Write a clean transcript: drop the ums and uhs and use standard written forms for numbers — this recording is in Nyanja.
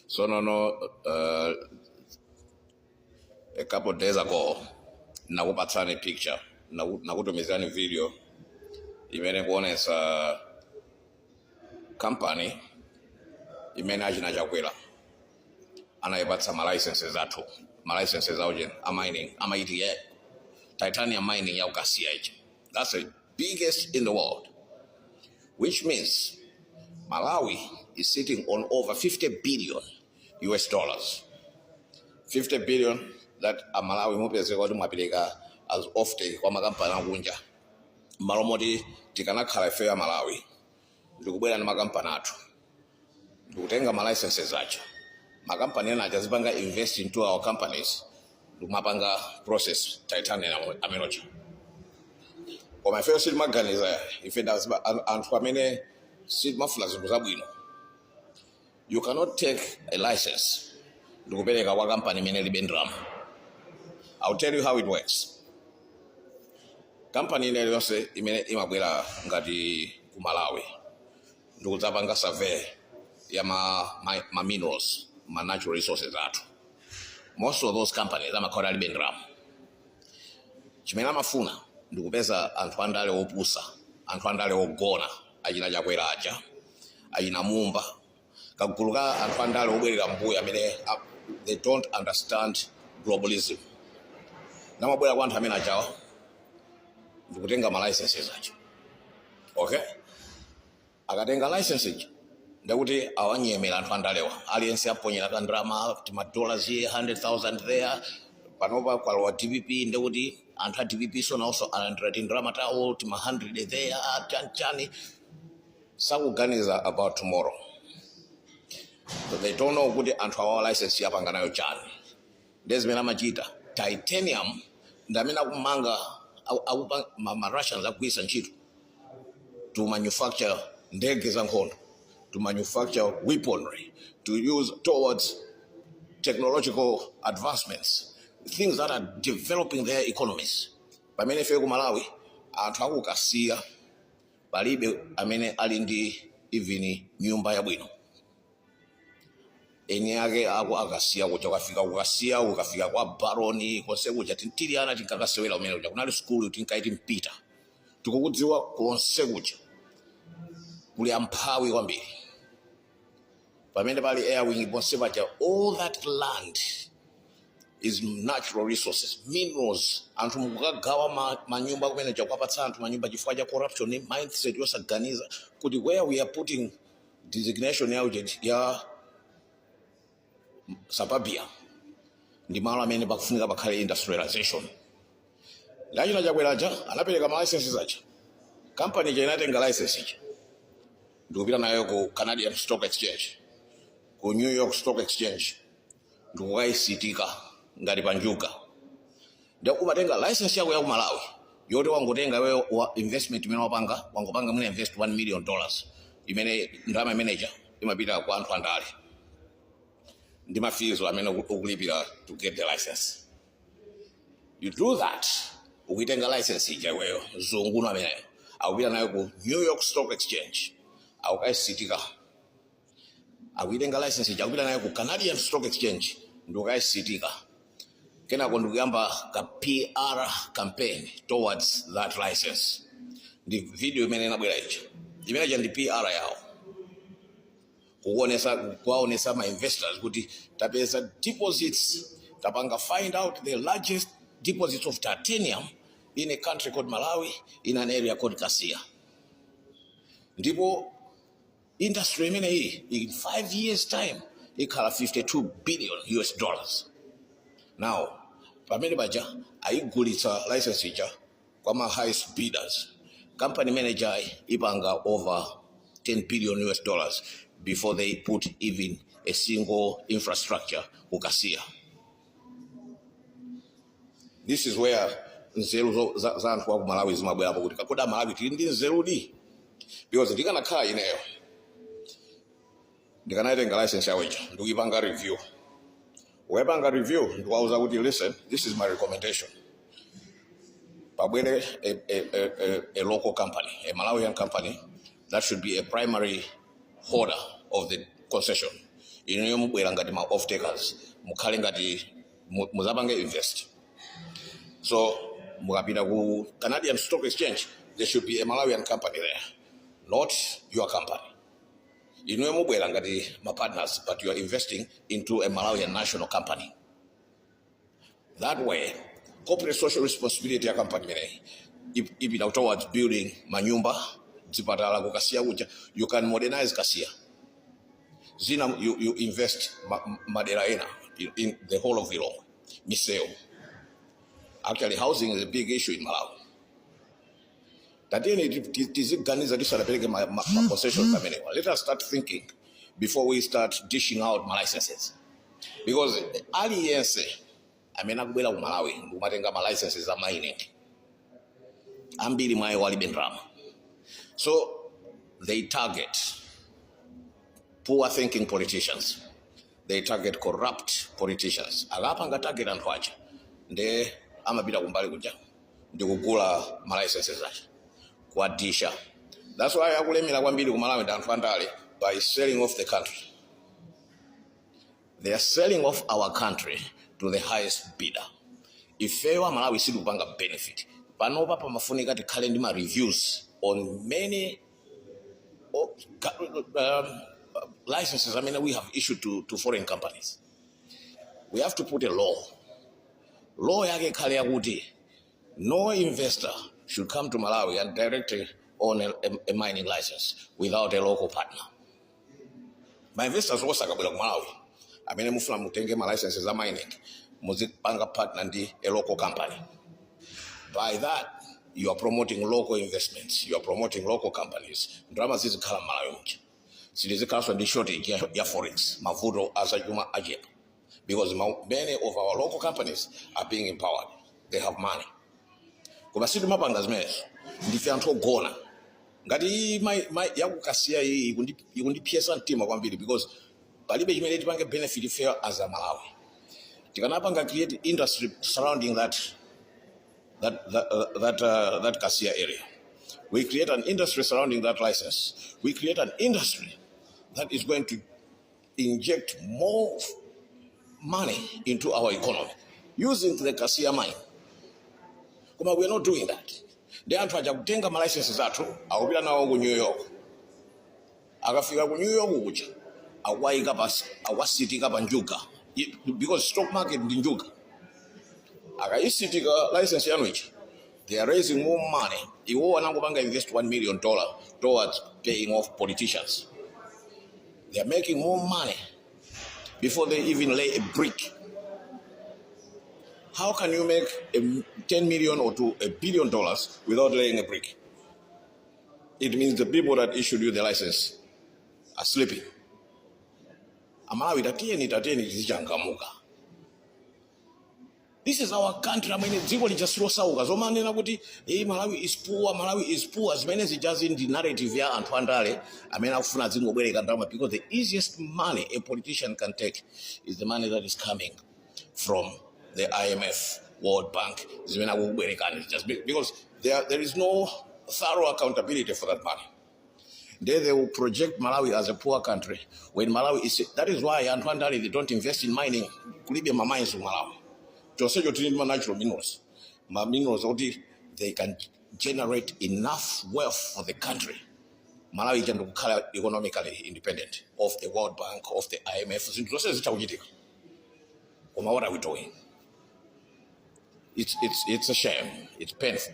So no no a couple days ago nakupatsani picture, nakutumizirani video imene kuonesa company imene achina Chakwera anayipatsa ma licenses athu, ma licenses auje a mining, amaiti ye titanium mining ya ku Kasiya ichi. That's the biggest in the world, which means Malawi is sitting on over 50 billion US dollars, 50 billion that Amalawi mupezeka kuti mwapereka as offtake kwa makampani akunja, m'malo moti tikanakhala ife ya Malawi ndikubwera ndi makampani athu, ndikutenga ma licenses aja, makampani ena aja azipanga invest into our companies, ndikumapanga process titanium amenocha. Koma ifeyo sitimaganiza. Ife anthu amene sitimafuna zinthu zabwino. You cannot take a license ndikupereka kwa kampani imene ilibe ndalama. I'll tell you how it works. Kampani ine iliyonse imene imabwera ngati ku Malawi ndikudzapanga survey ya ma minerals, ma natural resources athu, most of those companies amakhala alibe ndalama. Chimene amafuna ndikupeza anthu andale opusa, anthu andale ogona, achina Chakwera aja, achina Mumba, kagulu ka anthu andale obwerera mbuyo amene they don't understand globalism. Namabwera kwa anthu amene ajawa ndikutenga ma licenses aja. Okay, akatenga license ija, ndakuti awanyemera anthu andalewa. Aliyense aponyera kandrama, tima dollars here, 100,000 there. Panopa kwalowa DPP, ndekuti anthu a DPP so nawonso alandira tindrama tawo, tima 100 there, chani chani. Sakuganiza about tomorrow. So they don't know kuti anthu awawa license yapanga nayo chani. Ndi zimene amachita. Titanium ndi amene akumanga ma Russians akugwiritsa ntchito to manufacture ndege za nkhondo, to manufacture weaponry, to use towards technological advancements, things that are developing their economies. Pamene ife ku Malawi, anthu akukasiya palibe amene ali ndi even nyumba yabwino. Eni ake ako akasiya kuja, ukafika kukasiya, ukafika kwa Baroni konse kuja, tili ana tinkakasewera umene kuja. Kunali sukulu tinkaiti Mpita. Tikukudziwa konse kuja kuli amphawi kwambiri. Pamene pali air wing ponse paja, all that land is natural resources, minerals. Anthu mukukagawa manyumba kumene chakwapatsa anthu manyumba chifukwa cha corruption, mindset yosaganiza kuti where we are putting designation ya ya suburbia ndi malo amene pakufunika pakhale industrialization. Ndachina Chakweraja anapereka ma licenses aja. Company ija inatenga license ija ndikupita nayo ku Canadian Stock Exchange, ku New York Stock Exchange, ndikukayisitika ngati panjuga. Ndi umatenga license yako ya ku Malawi yoti wangotenga iweyo wa investment imene wapanga, wangopanga mwina invest $1 million, imene ndalama imeneja imapita kwa anthu andale ndi ma fees amene ukulipira to get the license. You do that, ukuitenga license ija iweyo, mzunguno ameneyo akupita nayo ku New York Stock Exchange, akukayisitika. Akuitenga license ija, akupita nayo ku Canadian Stock Exchange, ndikukayisitika. Kenako ndikuyamba ka PR campaign towards that license. Ndi video imene inabwera ija, imene ija ndi PR yawo, kuonesa, kuwaonesa ma investors kuti tapeza deposits, tapanga find out the largest deposits of titanium in a country called Malawi, in an area called Kasiya. Ndipo industry imeneyi in 5 years' time ikhala 52 billion US dollars. Now pamene paja ayigulitsa license ija kwa ma highest bidders. Company manager ipanga over 10 billion US dollars before they put even a single infrastructure ku Kasiya. This is where nzeru za anthu aku Malawi zimabwerapo, kuti kakoda Malawi tili ndi nzerudi. Because ndikanakhala ineyo, ndikanaitenga license yawo ija ndikuipanga review. Ukayipanga review, ndikuwauza kuti, "Listen, this is my recommendation. Pabwere a local company, a Malawian company that should be a primary holder of this license. of the concession. Inuyo mubwera ngati ma off takers, mukhale ngati muzapange invest. So mukapita ku Canadian Stock Exchange, there should be a Malawian company there, not your company. Inuyo mubwera ngati ma partners, but you are investing into a Malawian national company. That way, corporate social responsibility ya company imeneyi ipita towards building manyumba, zipatala kukasiya kuja. You can modernize Kasiya. Zina you invest madera ena in the whole of Lilongwe, misewu. Actually, housing is a big issue in Malawi. Tatiyeni tiziganiza tisanapereke ma concessions amenewa. Let us start thinking before we start dishing out ma licenses, because aliyense amene akubwera ku Malawi ndikumatenga ma licenses a mining, ambiri mwa iwo alibe ndalama. So they target poor thinking politicians, they target corrupt politicians. Akapanga target anthu aja, nde amapita kumbali kuja ndikugula ma licenses aja, kuwadisha. That's why akulemera kwambiri ku Malawi ndi anthu andale, by selling off the country. They are selling off our country to the highest bidder. Ifeyo Amalawi sitikupanga benefit. Panopa pamafunika tikhale ndi ma reviews on many licenses amene we have issued to foreign companies. We have to put a law. Law yake ikhale yakuti no investor should come to Malawi and directly own a mining license without a local partner. Ma investors onse akabwera ku Malawi amene mufuna mutenge ma licenses a mining, muzipanga partner ndi a local company. By that, you are promoting local investments, you are promoting local companies. Ndalama zizikhala m'Malawi muja, silizikhalanso ndi shortage ya forex. Mavuto azachuma achepa because many of our local companies are being empowered, they have money. Koma sitimapanga zimenezo, ndife anthu ogona. Ngati iyi yakukasiya iyi ikundipyesa mtima kwambiri, because palibe chimene tipange benefit ife as a Malawi. Tikanapanga create industry surrounding that Kasiya area. We create an industry surrounding that license. We create an industry that is going to inject more money into our economy using the Kasiya mine. Koma we are not doing that. Ndi anthu aja kutenga ma licenses athu, akupita nawo ku New York. Akafika ku New York kuja, akuwayika pasi, akuwasitika pa njuga, because stock market ndi njuga. Akayisitika license yanu ija, they are raising more money. Iwo anangopanga invest $1 million towards paying off politicians. They are making more money before they even lay a brick. How can you make a 10 million or to $1 billion without laying a brick? It means the people that issued you the license are sleeping. Amalawi, tatiyeni, tatiyeni tizichangamuka. This is our country amene dziko lija silosauka zomanena kuti, "Hey, Malawi is poor, Malawi is poor." Zimene zijazi ndi narrative ya anthu andale amene akufuna zingobwereka ndalama, because the easiest money a politician can take is the money that is coming from the IMF, World Bank, zimene akukubwerekani, just because there is no thorough accountability for that money. Then they will project Malawi as a poor country when Malawi is. That is why anthu andale, they don't invest in mining. Kulibe ma mines ku Malawi. Chonsecho tili ndi ma natural minerals, ma minerals oti they can generate enough wealth for the country. Malawi ija ndikukhala economically independent of the World Bank, of the IMF. Zinthu zonse zitha kuchitika. Koma what are we doing? It's a shame. It's painful.